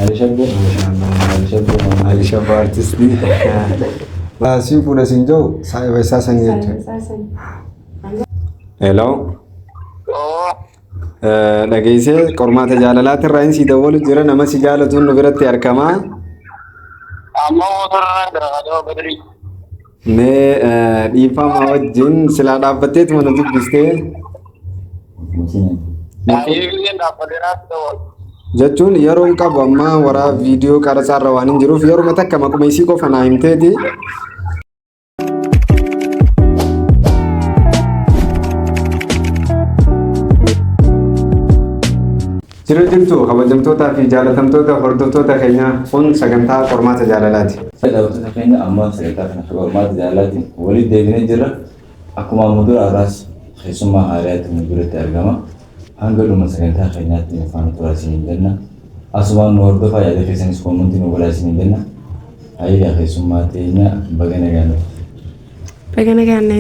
Ali Shabboo. Ali Shabboo. Ali Shabboo artistii. Siin fuudha siin jiru saahiba isaa sanii jechuudha. Hello. Dhageessee qormaata jaalalaati irraa inni si dawwalu jira nama si jaalatuun nu biratti argama. Amma motorra jira adoo badrii. Mee dhiifama wajjin silaa dhaabbatteetuma nu dubbistee Baay'ee dhaabbatee naatti dawwalu. Jechuun yeroon qabu amma waraa viidiyoo qarasaarra waan hin jiruuf yeruma takka maquma isii qofa naa himteeti. Jiru jirtu kabajamtootaa fi jaalatamtoota hordoftoota keenyaa, kun sagantaa qormaata jaalalaati. Daawwattoota keenya, amma sagantaa kana qormaata jaalalaatiin walitti deebinee jirra. Akkuma amma dura har'aas keessummaa haaraatu nu biratti argama. Hanga dhuma sagantaa keenyaatti nu faana turaa isiniin jenna. Asumaan nu hordofaa, yaada keessanis comment nu godhaa isiniin jenna. Hayya, keessummaa teenya, baga nagaan dhufte. Baga nagaan na.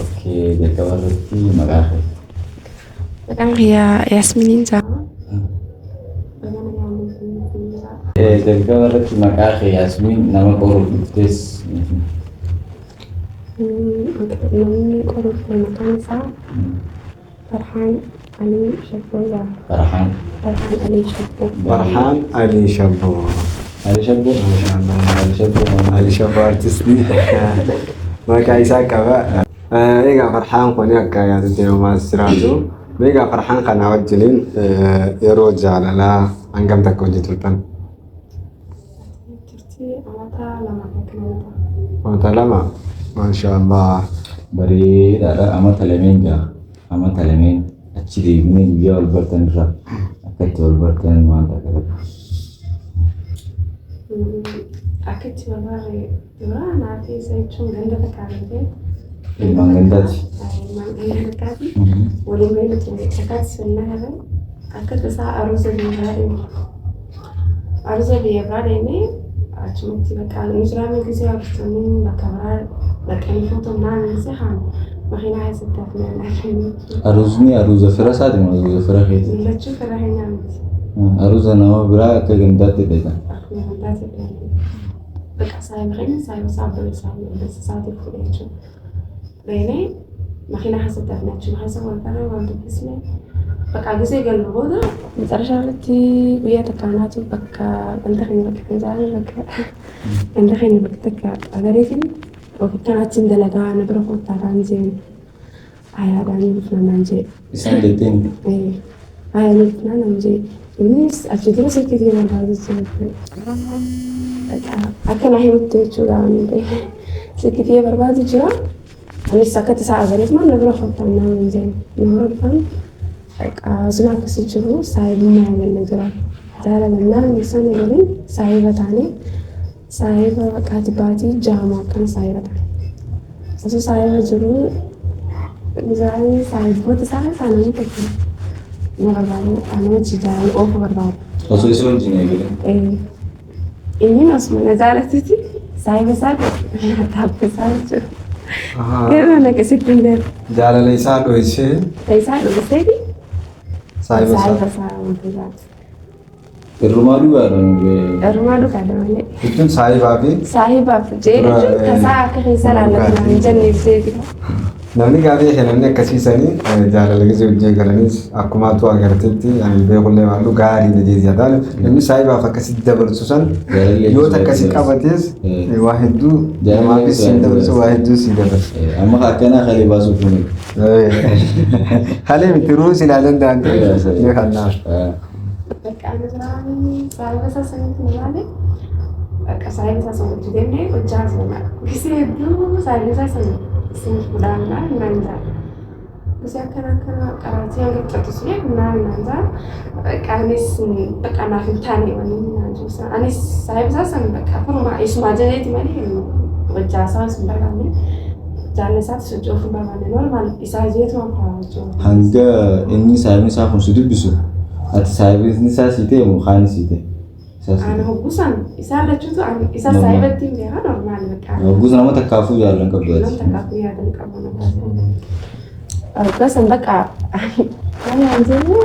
Okay, jalqaba irratti maqaa kee. Maqaan kiyyaa Yaasminiin jedhama. Jalqaba irratti maqaa kee Yaasmiin, nama qoruuf dhuftes. Namni qoruuf maqaan isaa Farhaan Alii Shabboo jedhama. Farhaan. Farhaan Alii Shabboo. Farhaan Alii Shabboo. Ali Shabboo. Ali Shabboo. Ali Shabboo artistii maqaa isaa qaba. Egaa Farhaan kun akka yaadatti yomaas jiraatu. Egaa Farhaan kana wajjiniin yeroo jaalalaa hangam takka hojii turtan? Turtii amata 2 akkana ta'a. Amata 2. Maashaallah. Bareedaadha. Amata lameen gaa. Amata lameen achi deebinee guyyaa wal bartan irraa akka itti wal bartan waan takka takka. Akka itti wal barre dura anaa fi isa jechuun ganda takkaa argite. Ilmaan gandaati. Ilmaan ganda takkaati. Waliin bahee ture. Takkaatti sirna irra akka tasaa aruuza biyya biraa deeme. Aruuza biyya biraa deemee achumatti bakka nu jiraannu gisee artistoonni bakka biraa dhaqanii footoo naan gisee haan makiinaa keessatti hafnee jechuudha. Aruuzni aruuza fira isaati moo aruuza fira keeti? Lachuu fira keenyaa miti. Aruuza nama biraa akka gandaatti dheetan. Akkuma gandaatti dheetan. Bakka saayiba keenya saayiba isaa obboleessa obboleessa isaatiif fuudhe jechuudha. Dheenee makiinaa keessatti hafnee achuma keessa wal barree wal dubbisne. Bakka gisee gallu booda macarashaa irratti guyyaa takka anaatu bakka ganda keenya bakka kan jaalan bakka ganda keenya bakka takka agareetiin bakka achiin dalagaa na bira koottaadhaan jeen ayaadhaan dhufna naan jee. Isaan jetteen. Ayaa dhufna naan jee. Innis achi dura silkiitii barbaadu ture. Akka naa himutti jechuudha waan ta'eef. Silkiitii barbaadu jira. Anis akka tasaa agareet maal na bira koottaan naan jeen. Na bira dhufan osuma akkasii jiru saahibummaa eegalle jira. Jaalalannaan isaan eegalin saahiba taanee saahiba bakkaati baatii jaamaa akkana saahiba taane. Osoo saahiba jiru zaanii saahiboota isaa keessaa namni tokko na barbaadu, ana wajji jaalala oofuu barbaadu. Osoo isa wajjin eegalee. Inni osuma na jaalatuti saahiba isaa taabbisaa jechuudha. Garuu ana akkasitti hin beeku. Jaalala isaa dhoysee Isaa dhugiseeti saahiba isaa. Saahiba isaa wanta jaalatu. Irrumaa dhugaadha. Irrumaa dhugaadha malee. Jechuun saahibaa fi Saahibaaf jee jechuun tasaa akka keessa laallatu naan hin jenneef jeeti. Namni gaafii kee namni akkasiisanii jaalala gisee hojii eegalaniis akkumaatu agartetti ani beekullee waan gaariidha jeeti haa namni saahibaaf akkasitti dabarsu san Jaalalli yoo akkasii takkasi qabatees waa hedduu Jaalalli namaafis siin dabarsu, waa hedduu sii dabarsu. Amma akkanaa kalee baasuuf ni. Halee miti ruu silaa danda'an ta'e kanaaf. Bakka ani biraan saahiba isaa sanitti na ilaale, bakka saahiba isaa sana wajji deemnee hojjaa sana gisee hedduu saahiba isaa sana isin fuudhaan naan jaa. Gisee akkana akkana qaraatii hanga fixatu si beeku naan naan jaa. Bakka anis bakka naaf hin taane wanni naan jiru sana. Anis saahiba isaa sana bakka furuma isumaa jaleeti malee hojjaa isaa hin barbaanne. Jaalala isaatti socho'uuf hin barbaanne, normal isaa jeetu akka hojjaa. Hanga inni saahibni isaa kun si dubbisu ati saahibni isaa sii ta'e moo kaan sii ta'e? Isaa sii Ani ta'e. hoggusan isaan lachuutu ani isa Normal. saahibatti hin beekaa, normal bakka. Hogguus nama takkaafuu jaallan qabdu Nama ati. takkaafuu yaadan qabu na taasisa. Hoggusan bakka ani an jennu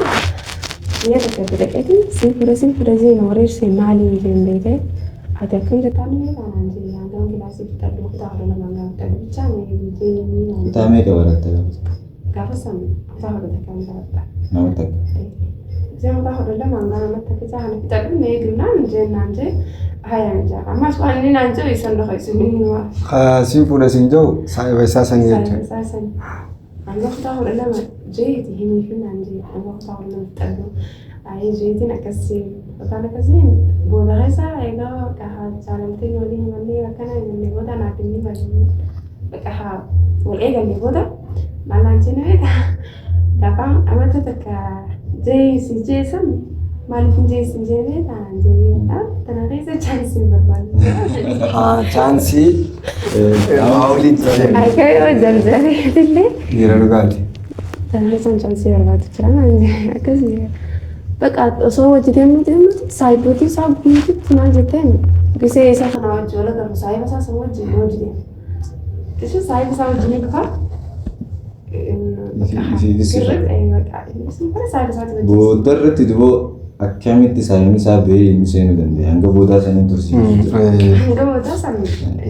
Guyyaa takka itti dhaqeeti siin fuudha siin fuudha jee na wareerse maaliin jeen beekte ati akkam jettaan ni beekaa naan jee hangam kilaasii fixadhu kutaa 12 hangam fixadhu bichaa na eegi jee naan jee. Kutaa meeqa baratta gaafa? Gaafa san kutaa 11 baradha. Nama takka. Gisee kutaa 12 hangam namatti akka isaa kana fixadhu na eegi naan jee naan jee haya naan jee ammas waan inni naan jedhu isan lafa isin hin himaa. Siin fuudha siin jiru saahiba isaa sanii Saahiba jechuudha. isaa sanii. Hanga kutaa 12 jeeti himiifi naan jee hanga kutaa 12 fixadhu. Ayee jeetiin akkasii kutaan akkasii booda keessa egaa bakka haa jaalalteen walii himannee akkana himannee booda naaf inni waliin bakka haa wal eegalle booda maal naan jee beektaa gaafa amata takka jee si jee san maaliif hin jee si jee beektaa naan jee tana keessa chaansii hin barbaadu. Haa chaansii maawuliin seenu. Akka yoo jarjareetillee Dhiira dhugaati. tana keessa chaansii barbaadu jira naan jee akkasii. Bakka osoo hojii deemnu deemnu saayiboota isaa guututti maal jetteen gisee isa kana wajji wal agarru saayiba isaa san wajjin hojii deema. Jechuun saayiba isaa wajjin ni dhufa. Booda irratti duboo akkamitti saayinni isaa bahee inni seenuu danda'e hanga boodaa saniin tursiisuu jira. Hanga boodaa san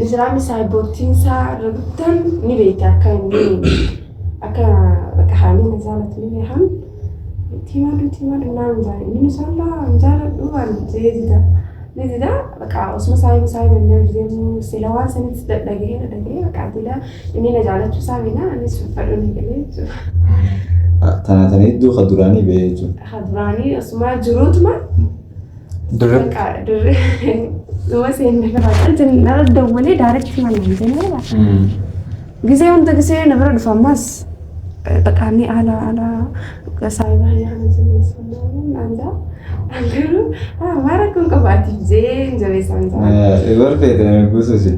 Islaamni saayiboottiin isaa irra guddaan ni beekta akka inni akka bakka haamiin na jaalatu ni beekan. Tiimadhu tiimadhu naan jaa inni sallaa hin jaaladhu waan jee dida. Ni dida bakka osuma saayiba saayiba inni hojii deemu sila waan sanitti dadhagee dadhagee bakka dila inni na jaalachuu isaa beekna anis faffadhu ni galee jechuudha. Tana tana hedduu ka duraanii bahee jechuudha. Ka duraanii osuma jiruutuma Dirre. bakka dirree dhuma seenne lafa nara dawwalee daaretti mana hin jenne Gisee hunda gisee na bira dhufa ammas bakka inni ala ala saayiba nyaana jabeessan naan jaa. Garuu maal rakkoon qabu atiif jee hin jabeessan jaa. Barfeete nama guutuusi.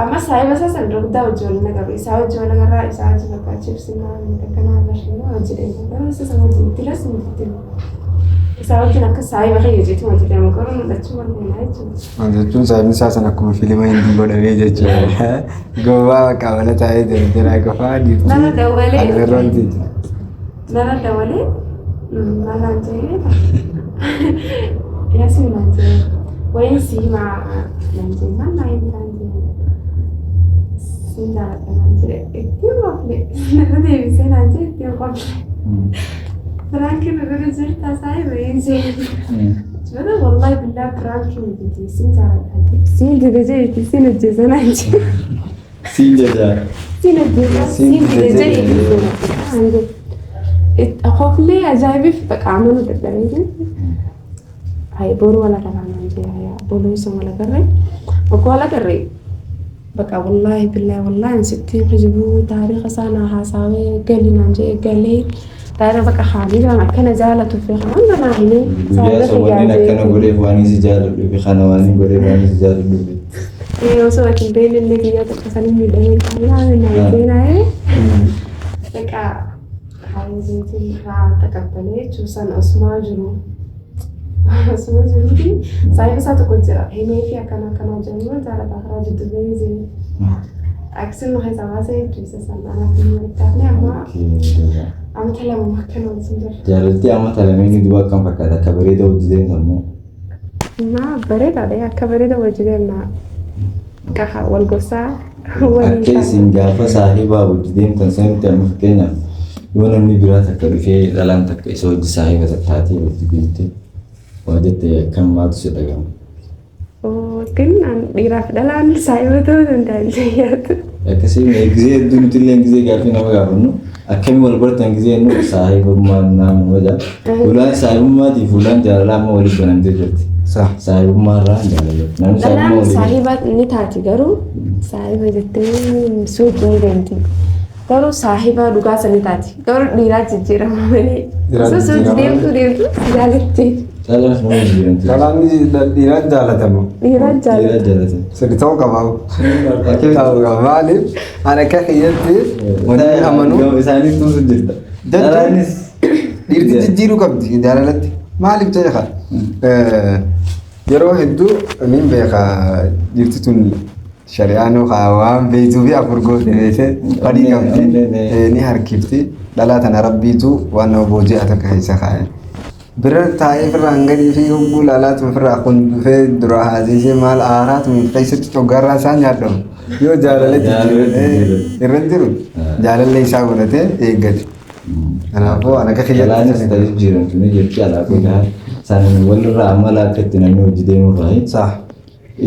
Amma saayiba isaa san dura guddaa wajji waliin agarru. Isaa wajji wal agarraa isaa wajji bakka chipsi maal akkanaa bashanna wajji deema. Garuu isa san wajji tilas hin jiru. Isaa wajjin akka saayiba kiyya jechuun wajji deema garuu mul'achuu wal humnaa jechuudha. Maal jechuun saayibni isaa san akkuma fiilima hindii godhamee jechuudha. Gowwaa bakka mana taa'ee jiru jira qofaa dhiirti. Nama dawwalee. Alberroon tiiti. Nama dawwalee maal naan jedhee yaasiin naan jedhee wayiin si himaa naan jedhee maal naa himtaa naan jedhee siin jaaladha naan jedhee ittiin qofle narra deebisee naan jedhee ittiin qofle. Piraanki nu godhu jirta saayiba hin jedhee. Bada wallahi billah piraanki miti siin jaaladha. Siin dide jedhee siin hojjeesa naan jedhee. Siin jajaa. Siin hojjeesa siin dide jedhee. Qoflee ajaa'ibiif bakka amanuu dadhabee Hayi boru wal agarraa naan jee haya boru isa wal agarree okkoo wal agarree bakka wallaahi billaahi wallaahi sitti hin kijibuu taariika isaa naa haasaawee gali naan jee galee taariika bakka haamilaan akkana jaalatu fi kan hunda naa himee Guyyaa san wanni akkana godheef waan si jaaladhuufi kana waan inni godheef waan si jaaladhuufi. Osoo ati hin beekne illee guyyaa tokko san hin miidhamee naan jee naa bakka haayee irraa taqabbalee jechuun san osumaa jiru. Osuma jiruuti saayiba isaa tokko jira himee fi akkana akkanaa jedhamu jaalata karaa jiddu bahee jiru. Akkasiin nu keessaa baasee jechuun isa san anaaf hin marittaafne amma amata lama akkana wajjin jira. Jaalaltii amma talameenii duuba akkam fakkaata akka bareeda hojii deemta immoo. Naa bareedaadha akka bareeda wajji deemna qaha wal gorsaa waliin Akka isin gaafa saahibaa hojii deemtan sanitti amma fakkeenyaaf yoo namni biraa takka dhufee dhalaan takka isa hojii saahiba taatee hojii deemte waa jette akkam maaltu si dhagama? ግን dhiiraaf dhalaan saahiba ta'uu danda'an jayyaatu. Akkasii gisee hedduu nuti illee gisee gaaffii nama gaafannu akkamii wal bartan gisee nu saahibummaan naannoo jedha. Ulaan saahibummaatiif ulaan jaalalaa amma waliif banamtee jirti. Saahibummaa irraa jaalala. Namni saahibummaa Dhalaan walii saahiba ni taati garuu saahiba jettee suuqii ni deemti. Garuu saahiba dhugaa sanii taati. Garuu dhiiraa jijjiirama malee. Dhiiraa Osoo suuqii jijjiirama. deemtu deemtu jaalatti. Caalaan nama jijjiiramti. Dhalaan dhiiraan jaalatamu. Dhiiraa Dhiiraa jaalatti. jaalatan. Sirri ta'uu qaba. Ta'uu qaba. Maaliif ani akka kiyyatti wanti amanu Isaaniif tuusu jirta. Dhalaanis dhiirti jijjiiruu qabdi jaalalatti. Maaliif ta'e kaa? Yeroo hedduu niin beeka dhiirti tun shari'aan kaa waan beektuu fi afur goote beekte fadhii qabdi ni harkifti. Dhalaa tana rabbiitu waan nama booji'a takka keessa kaa'e. Bira taa'ee firraa hangadii fi hogguu laalaatu firraa kun dhufee dura haasisee maal aaraatu keessatti coggaarraa isaa nyaadhamu. Yoo jaalala jijjiirame irra jiru jaalallee isaa godhatee eeggate. Kanaafuu ani akka Dhalaanis kiyyatti. ta'e jijjiiramtu ni jirti alaa gogaa san walirraa amala akka itti namni hojii deemu irraa Sa'a.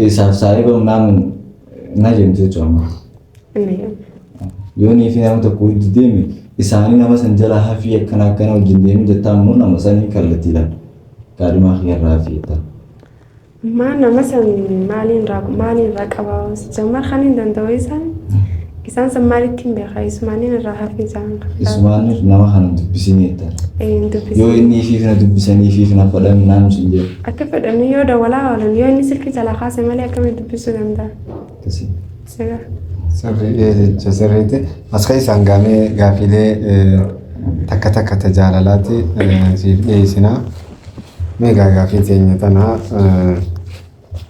isaaf saahiba naamun na jemtu jechuudha amma. Inni jedhamu. Yoo nii fi nama tokko hojii deeme isaanii nama san jalaa hafii akkana akkana wajjin deemu jettaa immoo nama sanii kallattiidhaan gaadhumaa kiyyarraa hafii jettaa. Maa nama san maaliin irraa qaba? Jammar kan hin danda'u isaan. Isaan san maalitti hin beekaa? Isumaaniin irraa hafi isaan. Isumaan nama kana dubbisini jettaa. Hin Yoo dubbisin. inni ifiif na dubbisanii ifiif na fedhan naan sun jedhu. Akka fedhanii yoo dawalaa oolan yoo inni silkii jalaa kaase malee akkamiin dubbisuu danda'a? Akkasii. Siga. Sirrii jecha sirriitti. As keessaan gaamee gaafiilee takka takka ta jaalalaatti siif dhiyeessinaa. Mee gaafii teenya tanaa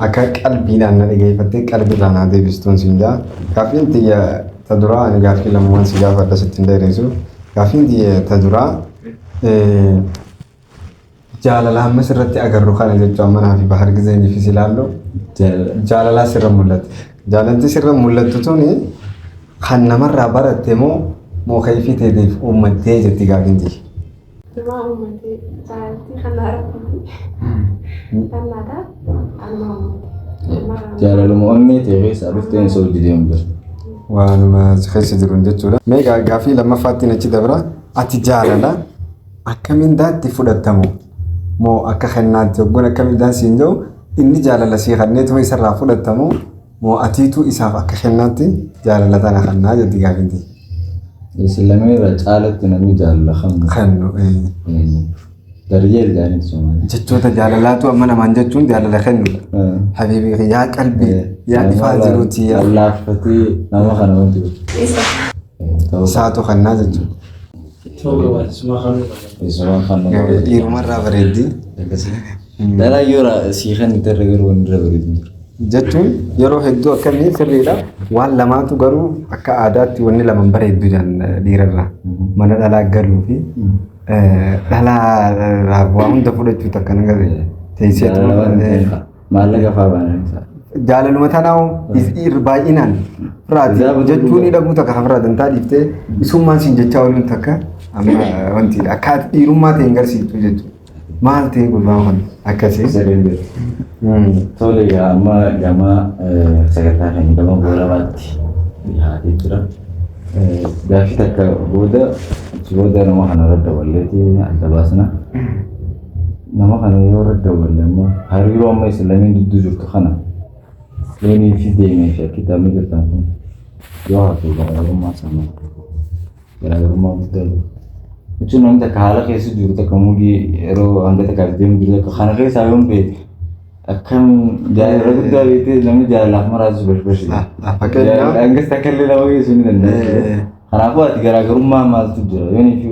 akka qalbiidhaan na dhageeffattee qalbiirraa naa deebistuun siin jaa. Gaafiin tiyya ta duraa ani gaafii lamumaan si gaafadha sitti hin dheeressu. Gaafiin tiyya ta duraa jaalala amma sirratti agarru kana jechuun amma naa fi bahar gizeenii fi si ilaallu Jaalala. jaalalaa sirra mul'atti. Jaalalti sirra mul'attu tuni kan namarraa baratte moo moo kayfii teetiif uummattee jetti gaafiin tiyya. Nama uummatee jaalaltii kan rabbiiti. Tannaadha. Anuma uummatee. Jaalaluma onnee ta'e keessaa dhufteen isa hojii deemu jira. Waanuma si keessa jiruun jechuudha. Mee gaafii lammaffaattiin achi dabra. Ati jaalala akkamiin daatti fudhatamu moo akka kennaatti hogguun akkamiin daan siin jiru inni jaalala sii kenneetuma isarraa fudhatamu moo atiitu isaaf akka kennaatti jaalala tana kennaa jetti gaafiin tiyya. Isin lameen irraa caalatti namni jaalala kamnu. Kennu. Daryeel jaanitu Somaaliyaa. Jechoota jaalalaatu amma namaan jechuun jaalala kennudha. Habiibi yaa qalbii yaa ifaa jiruuti yaa Laaffatee nama kana wanti godhu. Isa. isaatu kennaa jechuudha. Isumaan kan nama godhu. Dhiirumarraa bareeddi. Akkasii. Dhalaa yoo sii kan itti irra garuu wanni irra bareedu hin jiru. Jechuun yeroo hedduu akkamii sirriidha. Waan lamaatu garuu akka aadaatti wanni lama bareeddu jedhan dhiirarraa. Mana dhalaa galuu fi dhalaa irraa waa hunda fudhachuu takka nan gahe. Teessee Jaalala waan ta'eef maallaqa fa'aa baanaan isaa. Jaalaluma tanaa baay'inaan firaati jechuun ni dhabuu takka kan firaa dantaa dhiiftee isummaan siin jechaa ooluun takka amma wantiidha. Akka ati dhiirummaa ta'e hin garsiiftu jechuudha. Maal ta'e gurbaan kun akkasii. Sirriin jiru. Tole egaa amma gama sagantaa keenya gama goorabaatti dhiyaatee jira. Gaaffii takka booda achi booda nama kana irra daballeeti adda baasna. Nama kana yoo irra daballe immoo hariiroo amma isin lameen gidduu jirtu kana loonii fi deemee fi akka itti jirtan kun yoo hafe garaagarummaa sana garaagarummaa guddaa jiru. Jechuun namni takka haala keessa jiru takka muudii yeroo hanga takkaaf deemu jiru takka kana keessaa yoon ba'e akkam jaalala guddaa beektee namni jaalalaaf maraatu bashbashi. Fakkeenyaaf Hangas takka illee nama geessuu ni danda'a. Kanaafuu ati garaagarummaa maaltu jira? Yoon fi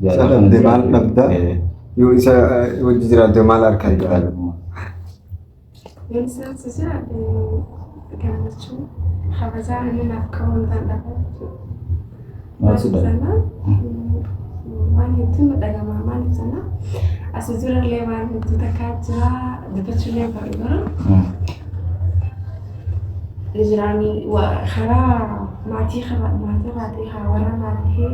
Isa dhabde maal dhabda? Yoo isa hojii jiraatte maal argatta? Garaagarummaa. Yoon isaan si jiraate gammachuu kabajaa inni naaf qabu hin danda'u jechuudha. Maaltu Maaliif dhabe? sana waan hedduun nu dhagama maaliif sana as durallee waan hedduu takkaa jira dubbachuullee baru garuu ni jiraanii karaa maatii karaa maatii maatii haa warra maatii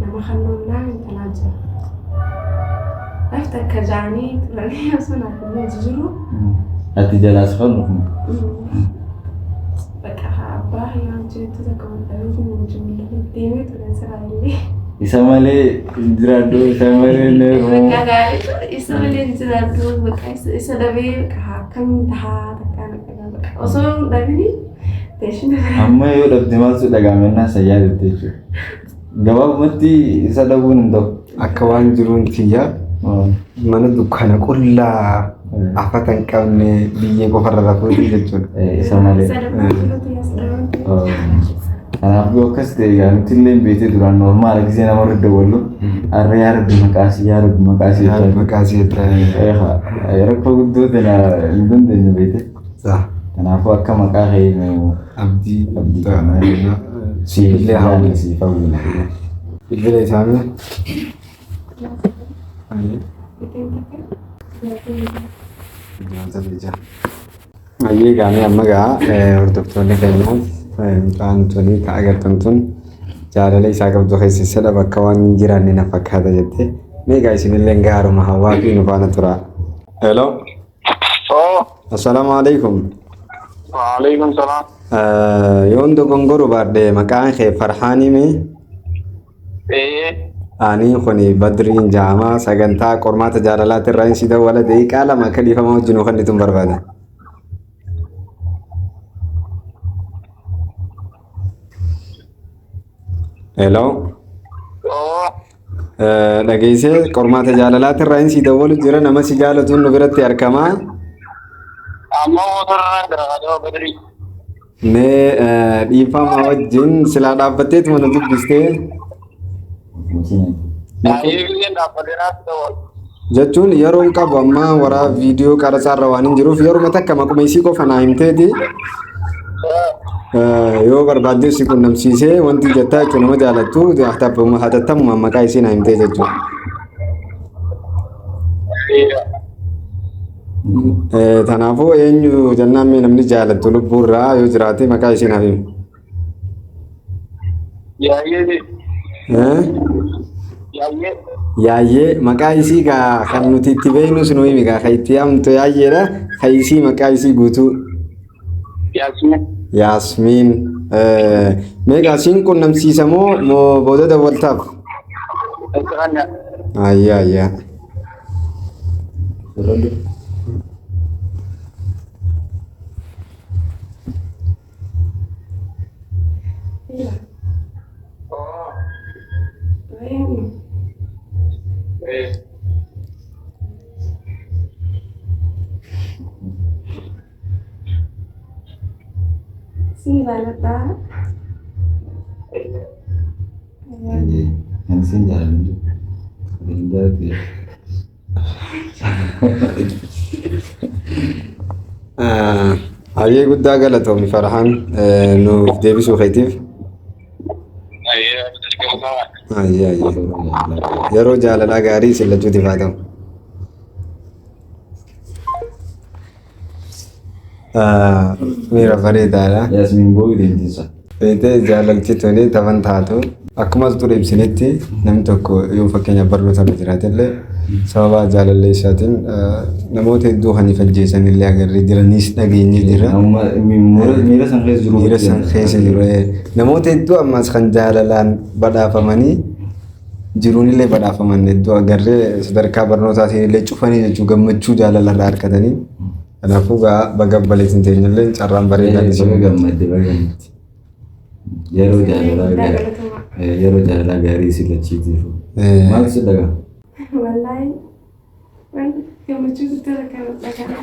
nama kannoonnaa intalaa jira. Lafti akka jaanii turanii osoo naaf hin jiru. Ati jalaas kan dhufnu. Bakka abbaa yoo jettu takka wal dhabee deemee turan sirraa illee. Isa malee hin jiraadhu isa malee hin heerumu. Bakka gaarii isa malee hin jiraadhu bakka isa dhabee akkamiin tahaa takkaan bakka osoo hin dhabini teessina. Amma yoo dhabde maaltu dhaga'amennaa isa yaadatte jechuudha. Gabaabumatti isa dhabuun hin ta'u. Akka waan jiruun tiyya mana dukkana qullaa afata hin qabne biyyee qofarra rafuuti jechuudha. Isa malee. Isa dhabuu filatu as dhabuu. Kanaafuu akkas ta'e egaa nuti illee beektee duraan normaala gisee nama irra dawwallu har'a yaa rabbi maqaasii yaa rabbi maqaasii Yaa maqaa isii ta'e. Rakkoo guddoo tana hin dandeenyu beekte. Sa'a. Kanaafuu akka maqaa keenya Abdii. Abdii kana Siifillee hawwi. siif hawwina. Bilbila isaa mee? Ayyee. 21. Ayyee gaamee amma gaa hordoftoonni keenyaaf mucaan tuni ka agartan tun jaalala isaa qabdu keessa sadha bakka waan hin jiraanne na fakkaata jette. Mee gaa isinillee gaaruma hawaa fi nu faana tura. Hello. Oo. Assalaamu alaikum. Waalaikum salaam. Yoon dogongoru baadhe maqaan kee Farhaanii mee? Ee. Ani kuni Badriin Jaamaa sagantaa qormaata jaalalaatti irraa hin si dawwala daqiiqaa 2 akka dhiifama wajjin kan ittiin barbaada. Hello. Oo. Dhageessee qormaata jaalalaatti irraa hin si dawwalu jira nama si jaalatuun nu biratti argama. Amma motorra jira adoo Badrii. Mee dhiifama wajjin silaa dhaabbatteetuma nu dubbistee. Baay'ee biyyeen dhaabbatee naatti dawwala. Jechuun yeroo hin qabu amma waraa viidiyoo qarasaarra waan hin jiruuf yeruma takka maquma isii qofa naa himteeti. Yoo barbaadde si qunnamsiisee wanti jettaa jechuun nama jaalattu hatattamumaan maqaa isii naa himtee jechuudha. Kanaafuu eenyu jennaan mee namni jaalattu lubbuurraa yoo jiraate maqaa isii naaf himi. Yaayyee. Yaayyee. Yaayyee maqaa isii gaa kan nuti itti beeknus nu himi gaa kan itti yaamtu yaayyeedha kan isii maqaa isii guutuu. Yaasmin. Yaasmiin. Meeqa siin qunnamsiisa moo moo booda dawwaltaaf? Ayyaa ayyaa. Sin jaaladha. Kan isin jaalannu hin jaallattu. Hayyee guddaa galatoomi Farhaan nuuf deebisuu keetiif. Hayyee hayyee. Yeroo jaalalaa gaarii isin lachuutiif haa ta'u. Miira bareedaadha. Yaasmiin boo'uu deemtisa. Beektee jaalalti tuni taban taatu akkuma ture ibsinetti namni tokko yoo fakkeenya barnoota irra jiraate illee sababa jaalallee isaatiin namoota hedduu kan ifajjeessan illee agarree jiranis dhageenyee jira. Miira san keessa jiru. Miira san keessa jiru. Namoota hedduu ammas kan jaalalaan badhaafamanii jiruun illee badhaafaman hedduu agarree sadarkaa barnootaatiin illee cufanii jechuun gammachuu jaalalarraa argatanii. Kanaafuu gaa baga obboleettiin teenya illee carraan bareedaan isin. Baga gammadde baga gammadde. Yeroo jaalalaa gaarii yeroo jaalalaa gaarii isin lachiitiif. Maaltu si dhaga'ama? Wallaahi waan gammachuu guddaa dhaga'ama.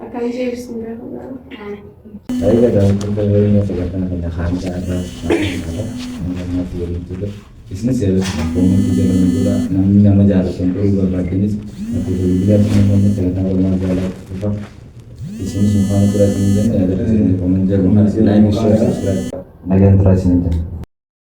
Akkam ishee ibsu hin beeku garuu. Egaa daawwattoota yeroo sagantaa keenya haala irraa hanga ammaatti waliin turre. Isinis yeroo isin koomentii jala nu godhaa namni nama jaalatan ta'uu barbaaddanis lakkoofsa bilbilaa isin namoonni sagantaa qormaata jaalala dhufa. Isinis nu faana turaa isin jenna yaada keessan koomentii jala nu like share subscribe. Nagaan turaa isin jenna.